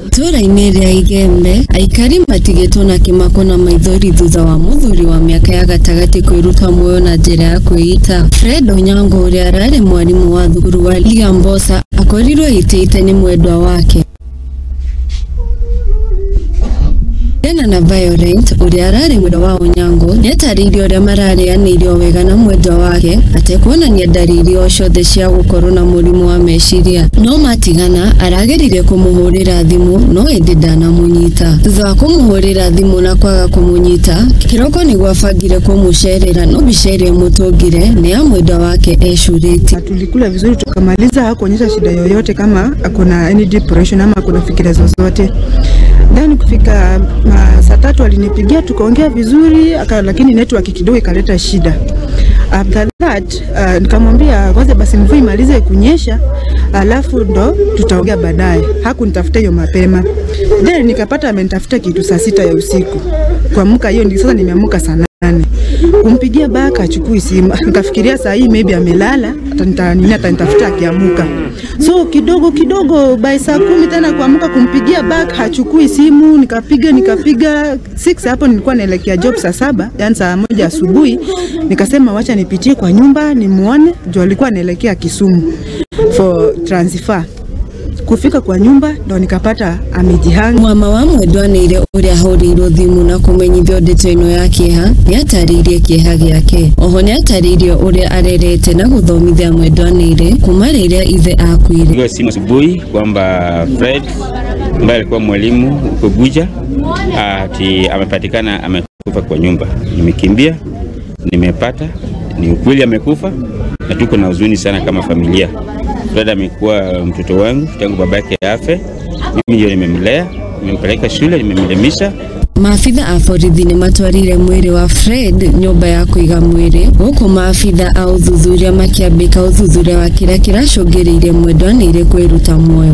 Itũũra-inĩ rĩa Igembe, aikari matigĩtwo na kĩmako na maithori thutha wa mũthuri wa mĩaka ya gatagatĩ kwĩruta muoyo na njĩra ya kwĩita. Fred Onyango ũrĩa ararĩ mwarimũ wa thukuru wa Liambosa akorirwo aitĩte nĩ mwendwa wake. Diana na Violent ũrĩa ararĩ mwendwa wa Onyango nĩatarĩirie ũrĩa mararĩanĩire o wega na mwendwa wake atekuonania ndariri o ciothe cia gũkorwo na mũrimũ wa meciria, no matigana arageririe kũmũhũrĩra thimũ no ĩndĩ ndanamũnyita. Thutha wa kũmũhũrĩra thimũ na kwaga kũmũnyita, kĩroko nĩguo abangire kũmũcerera no mbica ĩrĩa ĩmũtũngire nĩ ya mwendwa wake ecurĩtie. Tulikula vizuri tukamaliza, hakuonyesha shida yoyote kama akona any depression ama akona fikira zozote. Then kufika saa 3 alinipigia tukaongea vizuri, lakini network kidogo ikaleta shida. After that nikamwambia kwanza basi mvua imalize kunyesha alafu ndo tutaongea baadaye. Hakunitafuta hiyo mapema. Then nikapata amenitafuta kitu saa 6 ya usiku. Kuamka hiyo ndio sasa nimeamka saa 8. Kumpigia baka achukui simu. Nikafikiria saa hii maybe amelala, atanitafuta akiamuka. So kidogo kidogo by saa 10 tena kuamka kumpigia back hachukui simu, nikapiga 6 hapo nilikuwa naelekea job saa 7, yani saa 1 asubuhi. Nikasema wacha nipitie kwa nyumba nimuone, juu alikuwa anaelekea Kisumu for transfer. Kufika kwa nyumba ndo nikapata amejihanga. Mwama wa mwendwa nĩire ũrĩa ahũrĩirwo thimũ na kũmenyithio ndeto ĩno ya kĩeha nĩatarĩirie kĩeha gĩake. Oho nĩatarĩirie ũrĩa arerete na gũthomithia mwendwa nĩire kuma rĩrĩa ithe akuire. Nilipigwa simu asubuhi kwamba Fred ambaye alikuwa mwalimu huko Guja ati amepatikana amekufa kwa nyumba. Nimekimbia, nimepata, ni ukweli amekufa na tuko na huzuni sana kama familia. Fred amekuwa mtoto wangu tangu babake afe. Mimi ndio nimemlea, nimempeleka shule, nimemelimisha. Maabitha a borithi nĩmatwarire mwĩrĩ wa Fred nyũmba ya kũiga mwĩrĩ gũkũ maabitha a ũthuthuria makĩambĩka ũthuthuria wa kĩrĩa kĩracũngĩrĩirie mwendwa nĩire kwĩruta muoyo.